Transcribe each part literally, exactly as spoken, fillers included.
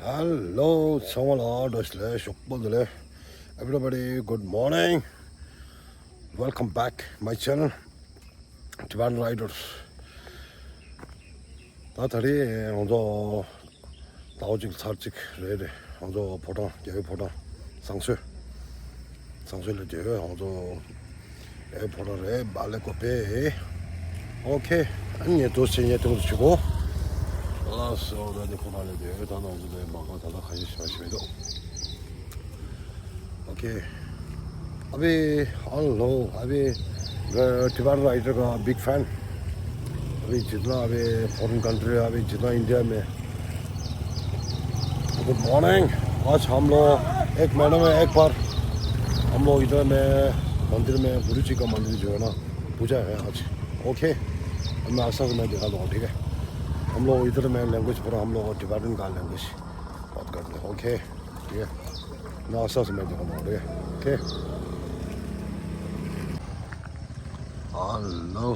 Hello, ཚང་མ་ལ་བཀྲ་ཤིས་བདེ་ལེགས། ཞོགས་པ་བདེ་ལེགས། Everybody, good morning. Welcome back my channel, Tibetan Riders. ད་ད་རེས་ང་ཚོ་ཟླ་བ་གཅིག་ཚར་གཅིག་རེད་རེད། ང་ཚོ་ཕོ་བྲང་རྒྱལ་བའི་ཕོ་བྲང་བཟང་སྤྱོད། བཟང་སྤྱོད་ལ་རྒྱལ་བའི་ང་ཚོ་ཨེ་ཕོ་བྲང་རེད། བ་ལེ་ཀོ་པེ། ཨོ་ཁེ། ཨ་ནི་ངས་འདུག་སེ་ངས་དེ་མོ་བྱེད་གོ། ལགས་སོ། ད་ནི་ཁོ་རང་ལ་རྒྱལ་བའི་ད་ང་ཚོ་ནས་མ་ག་ད་ལྟ་ཁ་ཤས་ཤིག་མ་ཤེས་མི་འདུག་ཨོ་ཁེ། अभी हेलो, अभी Tibetan Rider का big fan. अभी जितना अभी फॉरेन कंट्री है, अभी जितना इंडिया में। Good morning. आज हम लोग एक महीने में एक बार हम लोग इधर में मंदिर में गुरु जी का मंदिर जो है ना, पूजा है आज। ओके, मैं अच्छा से मैं दिखा दूंगा, ठीक है? हम लोग इधर में लैंग्वेज, पूरा हम लोग टिबेटन का लैंग्वेज बात करते हैं। ओके, ठीक है। मैं अच्छा से मैं दिखा दूंगा, ठीक है? ओके। हेलो।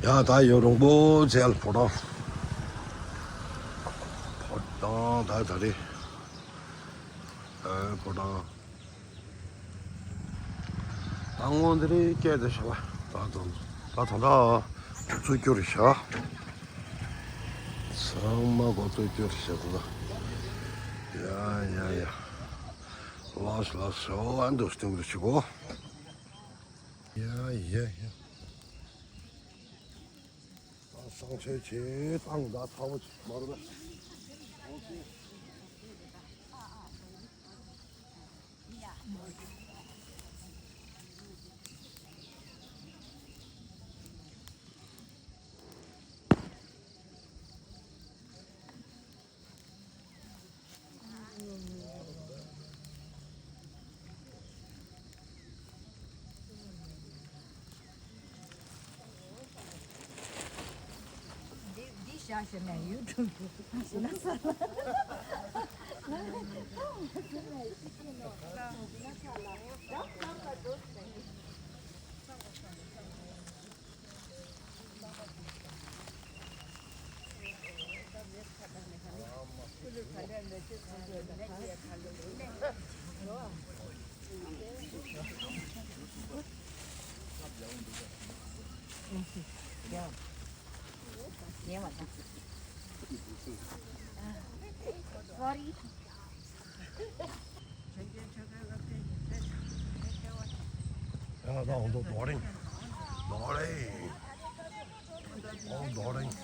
ཡ་ད་ཡོད་རོང་པོ་ཚལ་ཕོ་བྲང་། ཕོ་བྲང་ད་ད་རེད། ཨ་ཕོ་བྲང་། ད་སྔོན་འདི་རེད་སྐད་དེ་ཤ་བ། ད་དང་ད་དང་ད་འགོ་ཚུགས་རྒྱུ་རེད་ཤག་ཚང་མ་འགོ་ཚུགས་རྒྱུ་རེད་ཤག་ད་ད། ཡ་ཡ་ཡ། ལགས་ལགས་སོ། ཨ་འདུག་སྟེང་དུ་ཞུ་གོ། ཡ་ཡ་ཡ། ད་བཟང་སྤྱོད་བྱེད་སྟངས་ད་ཚ་བོ་ཅིག་མ་རེད་པས། འདི་འདི་བཞག་ཞེ་ན་ཡུ་ཊུབ་ཏུ་ཞེ་ན་ས་ལ། Sorry. ཡ་ད་འོང་དོ་རྡོ་རིང་། རྡོ་རིང་། འོང་རྡོ་རིང་།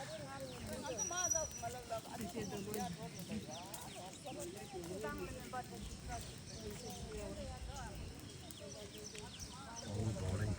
འོང་རྡོ་རིང་།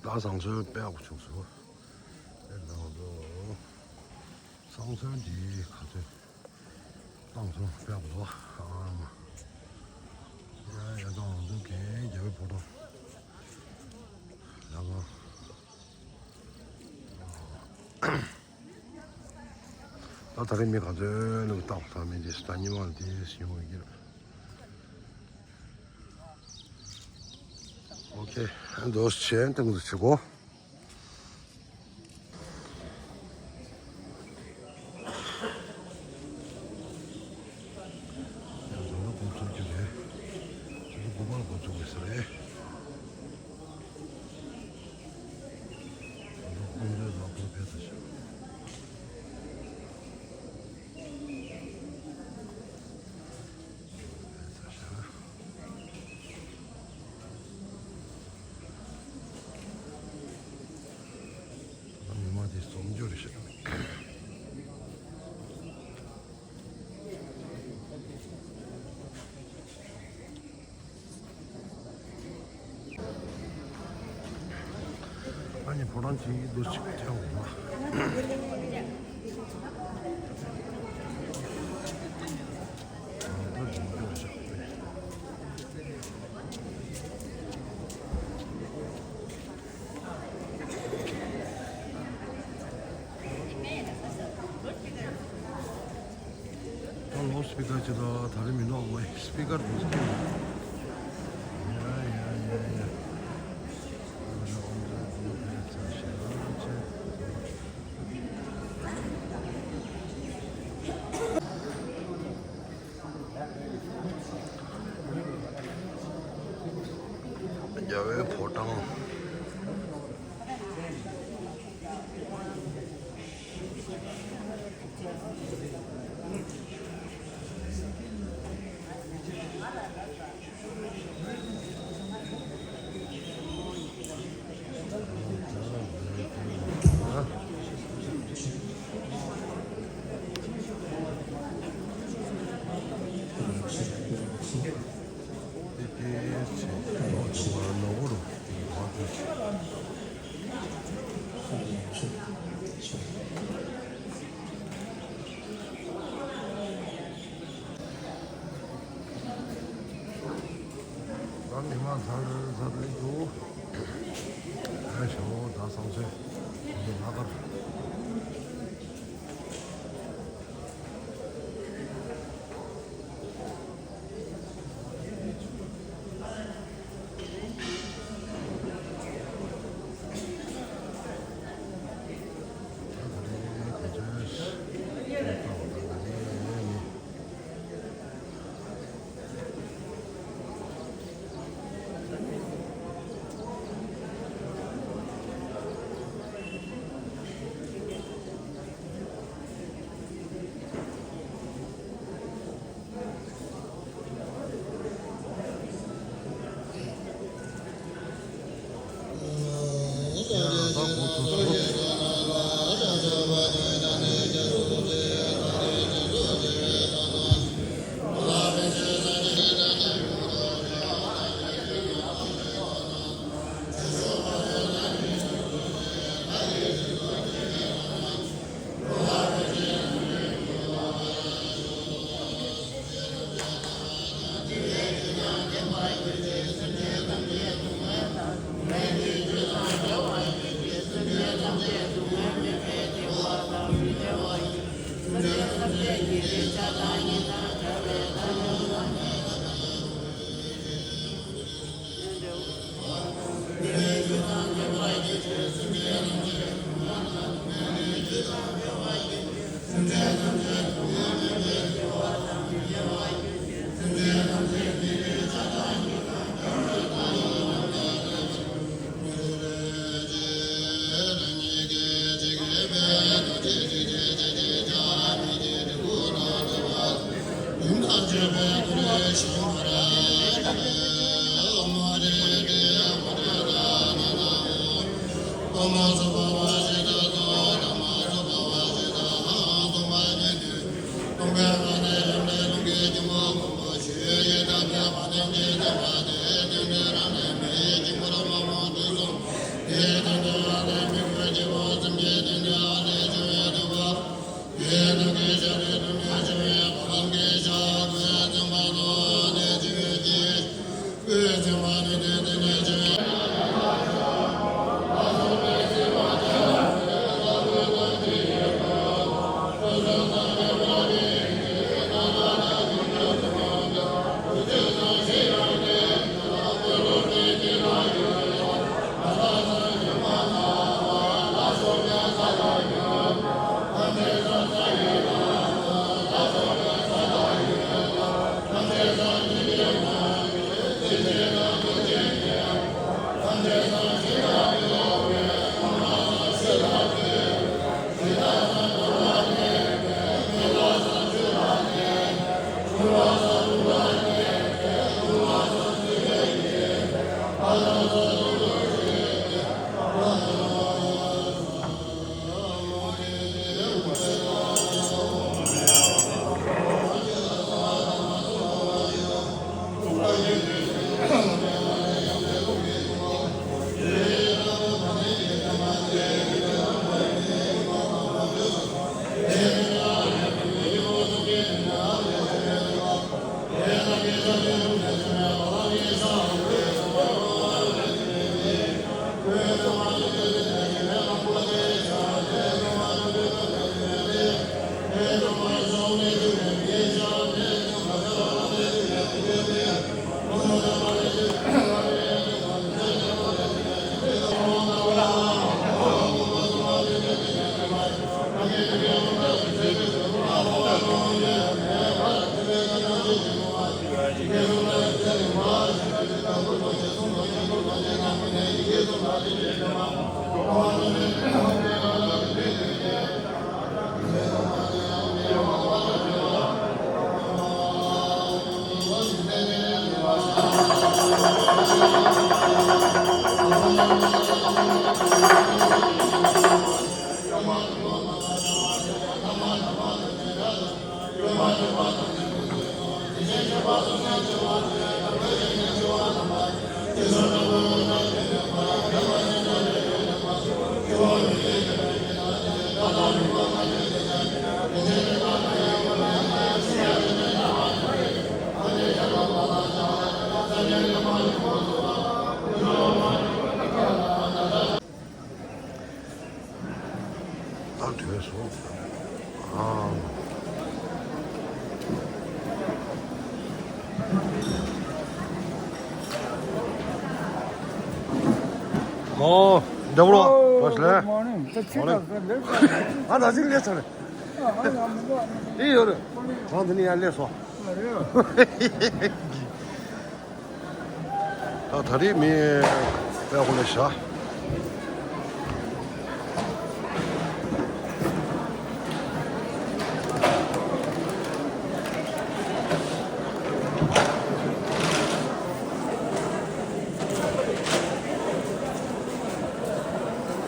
ད་བཟང་སྤྱོད་དཔེ་ཡག་པོ་བྱུང་སོང་། དཔེ་བཟང་པོ། བཟང་སྤྱོད་འདི་ག་ཚོད་བཏང་སོང་། དཔེ་ཡག་པོ་འདུག་ཨ་མ། ཡ་ཡ་ད་ང་ཚོ་གའི་རྒྱལ་བའི་ཕོ་བྲང་ལ་ང་། ད་ད་རེས་མི་ག་ཚོད་ལུག་བཏང་ཐ་མི་དེ་ད་ཉི་མ་དེ་ཡོང་གི་རེད། ཨོ་ཁེ། འདོགས་ཆེན་སྟེང་དུ་ཆུ་གོ། ཡང་ཟོ་ལ་འགོ་ཚུགས་ཀྱི་རེད། ཆུ་ཚོད་དགུ་པར་འགོ་ཚུགས་དགོས་ས་རེད། ང་ཚོ་ཀུན་གྲོལ་ལག་འཁོར་ཕེབས་ཚར་ཤག་ད་ལྟ་ང་ཚོ་གའི་རྒྱལ་བའི་ཕོ་བྲང་ལ་ཡོད་རེད། ཁོ་རང་གིས་འདུག་ཅིག་བྱ་འོང་ན། ད་རིང་འདུག་བཞག་པས། ད་ལོ་སི་པི་ཀར་ཅིག་ད་ད་རེས་མི་འདུག་མ་ཡིན། སི་པི་ཀར་འདུག་ཟེར། ཡ་ཡ་ཡ་ཡ། རྒྱལ་བའི་ཕོ་བྲང་། ད་མི་མང་ཚར་ཚར་རེད་འདུག་ཨ་ཞོ་ད་བསང་ཚོས་འདི་ལ་ཀར། ད་དྲོས་སོང་། ཨ། ཨོ། འདྲ་པོ། ཨོ། བཀྲ་ཤིས་བདེ་ལེགས། Good morning. ད་ཁྱེད་ད་ལེགས་ཨ། ད་ཅིག་ལས་ཚར་རེད། ཨ། ཨ། ཡ། མི་འདུག་ཨ། ཨེ། ཡོད་རེད། གང་དེ་ནི་ཡར་སླེབས་སོང་། ཨ། རེད། ད་ད་རེས་མི་དཔེ་ཁོ་ལ་བཞག་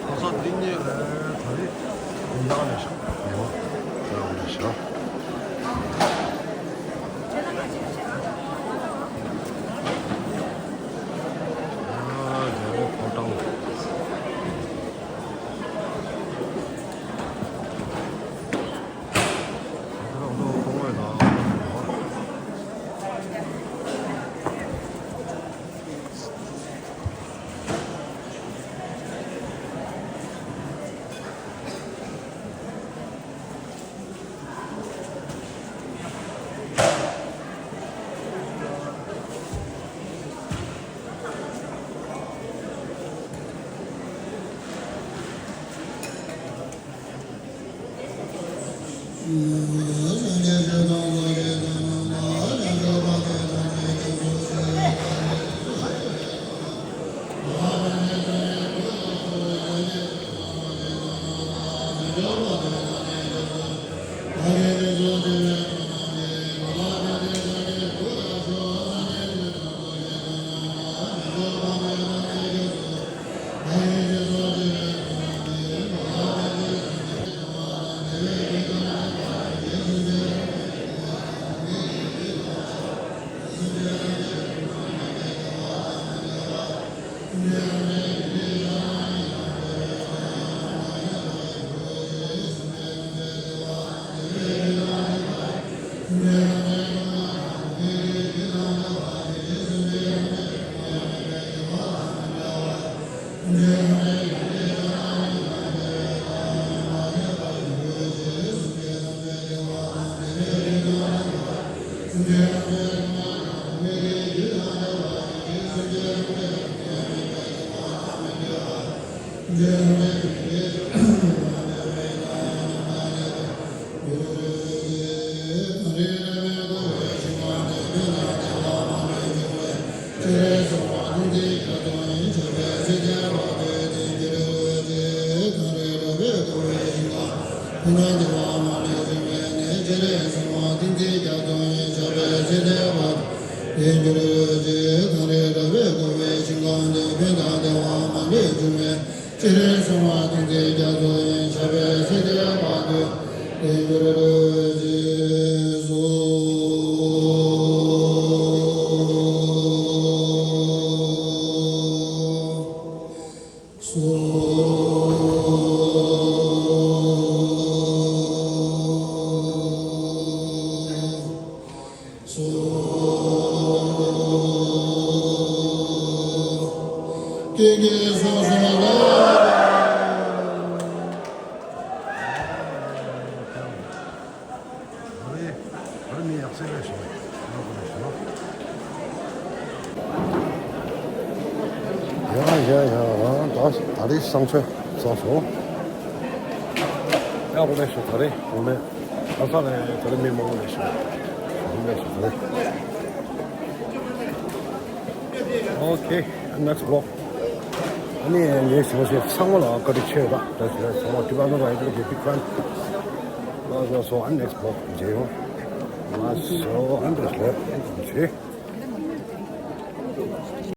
ཁོ་ཚོ་འདི་གཉིས་ལ་ད་རེས་ཡག་ལས་བཞག་ཡོད། ཡག་ལས་བཞག་ཨ། རྒྱལ་པོ་ཕོ་བྲང་། སྤྱན་རས་གཟིགས་དབང་རྒྱལ་པོ་ཡི་ཞབས་པད་སྲིད་མཐའི་བར་དུ་བརྟན་གྱུར་ཅིག་གསོལ། གསོལ། སོ། ཀྱེ་ཀྱེ་སོ་སོ་ལོ། ཨ་རེ། ཨ་རེ་མི་ཡག་སེ་རེད་ཤག་ཡ་ཡ་ཡ། ད་ད་རེས་བསང་མཆོད་ཚར་སོང་། ཡག་པོ་རེད་ཤག་ད་རེས་དངོས་གནས། ཨ་ས་ལ་ད་ལ་མི་མང་པོ་ལས་ཤིང་ལས་ཤིང་རེད། Okay, next vlog. ཨ་ནི་ངས་བྱུང་ཞིང་ཚང་མ་ལ་བཀའ་དྲིན་ཆེ། ད་ད་ཚང་མ་Tibetan Rider གི་big fan. ལགས་སོ། ཨ་next vlog མཇལ་ཡོང་། ལགས་སོ། ཨ་འདྲ་ལས་བྱེད།